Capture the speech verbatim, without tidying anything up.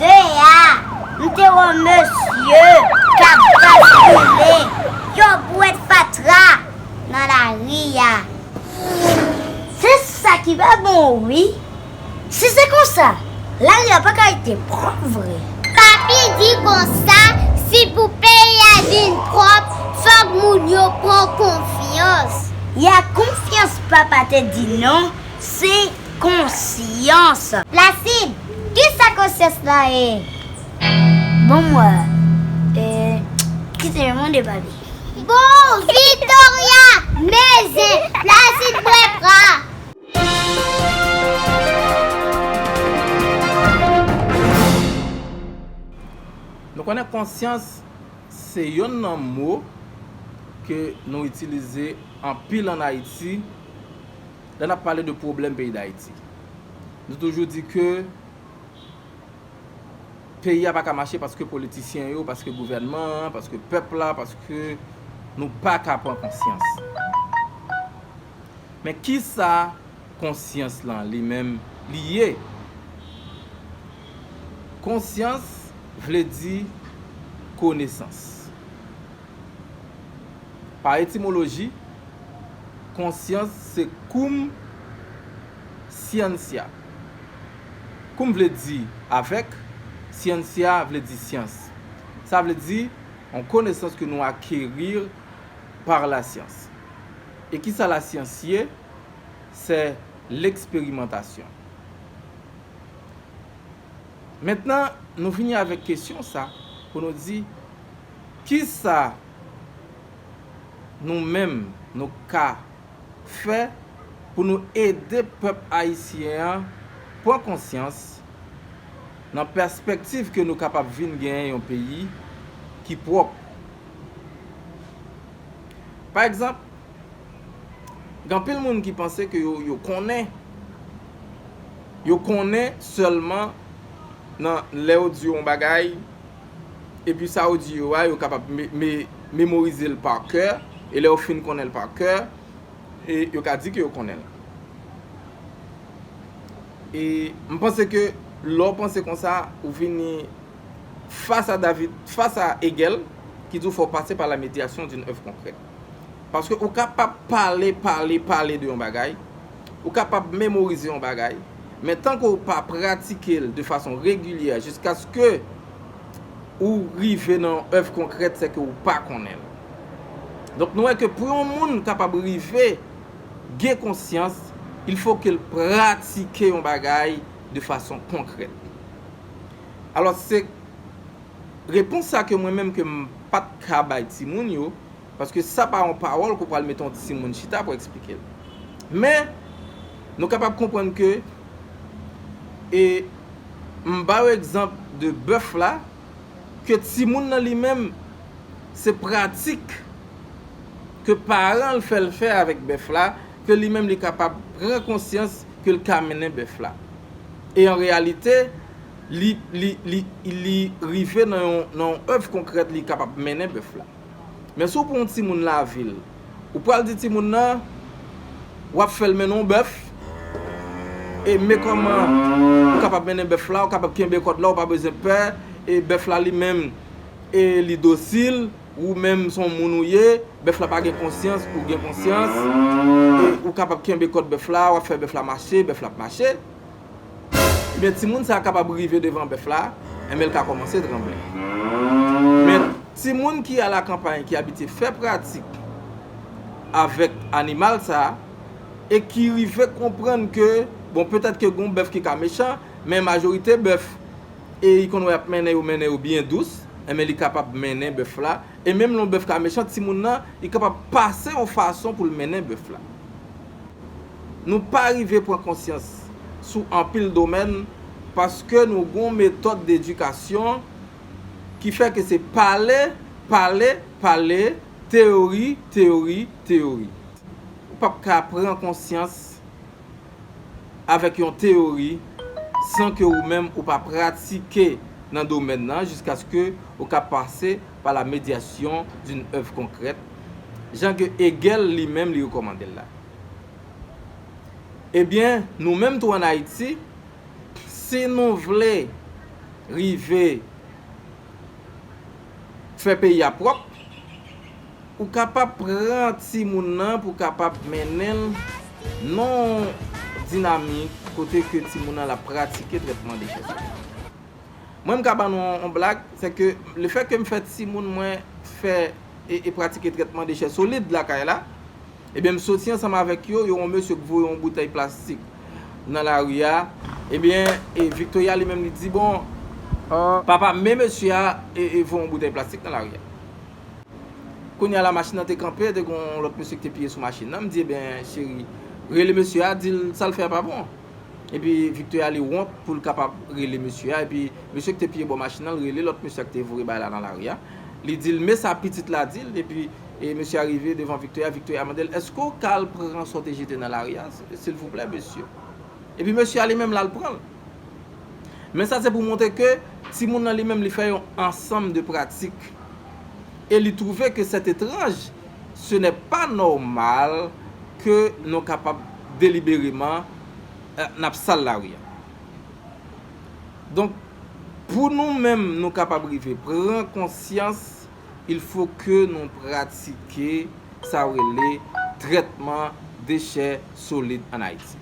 De a, m te wè yon mesye k ap baskile yon bwèt fatra nan lari a. Se sa ki pa bon, wi. Si se konsa, lari a pa ka rete pwòp vre. Papi di konsa, si pou peyi a vin pwòp, fòk moun yo pran konfyans. Ya konfyans papa te di non, se konsyans. Lasid, kisa konsyans la ye? Bon, mwen, e, kite m mande papi. Bon, Victoria, mezen, Lasid bwè pra. Nou konnen konsyans se yonn nan mo ke nou itilize anpil ann Ayiti lè n ap pale de pwoblèm peyi Dayiti. Nou toujou di ke peyi a pa ka mache paske politisyen yo, paske gouvènman an, paske pèp la, paske nou pa ka pran konsyans. Men kisa konsyans lan li menm li ye? Konsyans vle di konesans. Pa etimoloji, konsyans se cum scientia. Cum vle di avèk, scientia vle di syans. Sa vle di yon konesans ke nou acquérir par la science. E kisa lasyans ye? C'est l'expérimentation. Mentnan, nou vini avèk kesyon sa pou nou di, kisa nou menm nou ka fè pou nou ede pèp ayisyen an pran konsyans nan pèspektiv ke nou kapab vin genyen yon peyi ki pwòp. Pa egzanp, gen anpil moun ki panse ke yo, yo konnen. Yo konnen sèlman nan lè yo di yo yon bagay, epi sa yo di yo a, yo kapab me, me, memorize l pa kè, e lè yo fin konnen l pa kè, e yo ka di ke yo konnen l. E m panse ke lè w panse konsa, ou vini fas a David, fas a Hegel, ki di w fò w pase pa la médiation d'une œuvre concrète. Paske ou kapab pale, pale, pale de yon bagay, ou kapab memorize yon bagay, men tanke w pa pratike l de fason regilyè jiskaske ou rive nan yon èv konkrèt, se ke ou pa konnen l. Donk, nou wè ke pou yon moun kapab rive gen konsyans, il faut ke l pratike yon bagay de fason konkrèt. Alò, se repons sa ke mwen menm ke m pa t ka bay timoun yo, paske sa pa yon pawòl ke w pral mete yon timoun chita pou eksplike l. Men, nou kapab konprann ke, e m ba yo egzanp de bèf la, ke timoun nan li menm, se pratik ke paran l fè l fè avèk bèf la, ke li menm li kapab pran konsyans ke l ka mennen bèf la. E an reyalite, li, li, li, li rive nan yon, nan yon èv konkrèt, li kapab mennen bèf la. Men si w pran yon timoun lavil, ou pral di timoun nan, w ap fè l mennen yon bèf, e men kòman ou kapab mennen bèf la, ou kapab kenbe kòd la, ou pa bezwen pè, e bèf la li menm, e li dosil, ou menm se yon moun ou ye, bèf la pa gen konsyans, ou gen konsyans, e ou kapab kenbe kòd bèf la, w ap fè bèf la mache, bèf la ap mache. Ebyen, timoun sa a kapab rive devan bèf la, enben l ka kòmanse tranble. Men, timoun ki a la kanpay, ki abitye fè pratik avèk animal sa a, e ki rive konprann ke, bon, petèt ke gen yon bèf ki ka mechan, men majorite bèf, e li konn wè y ap mennen yo, mennen yo byen dous, enben li kapab mennen bèf la. E menm lè yon bèf ka mechan, timoun nan, li kapab pase yon fason pou l mennen bèf la. Nou pa rive pran konsyans sou anpil domèn paske nou gen yon metòd dedikasyon ki fè ke se pale, pale, pale, teyori, teyori, teyori. Ou p ap ka pran konsyans avèk yon teyori san ke ou menm ou pa pratike nan domèn nan jiskaske ou ka pase par la médiation d'une œuvre concrète, jan ke Hegel li menm li rekòmande l la. Ebyen, nou menm tou ann Ayiti, si nou vle rive fè peyi a pwòp, ou kapab pran timoun nan pou kapab mennen l nan yon dinamik kote ke timoun nan l ap pratike trètman dechè solid. Mwen, m ka ban nou yon, yon blag, se ke lefètke m fè timoun mwen fè e, e pratike trètman dechè solid lakay la, ebyen, m soti ansanm avèk yo, yo yon mesye k voye yon boutèy plastik nan lari a. Ebyen, e Victoria li menm li di, bon, papa, men mesye a e, e voye yon boutèy plastik nan lari a. Kounye a la, machin nan te kanpe, te gen yon lòt mesye ki te piye sou machin nan. M di, ebyen, cheri, rele mesye a, di l sa l fè a pa bon. Epi Victoria li wont pou l kapab rele mesye a. Epi mesye ki te piye bò machin nan, l rele lòt mesye a ki te voye bagay la nan lari a. Li di l, men sa pitit la di l. Epi e mesye a rive devan Victoria, Victoria mande l, èske w ka al pran sa w te jete nan lari a, silvouplè, mesye? Epi mesye a li menm l al pran l. Men sa se pou montre ke timoun nan li menm li fè yon ansanm de pratik. E li twouve ke c'est étrange, ce n'est pas normal ke nou kapab delibereman, eh, n ap sal lari a. Donk, pou nou menm nou kapab rive pran konsyans, il faut que nou pratike sa yo rele trètman dechè solid ann Ayiti.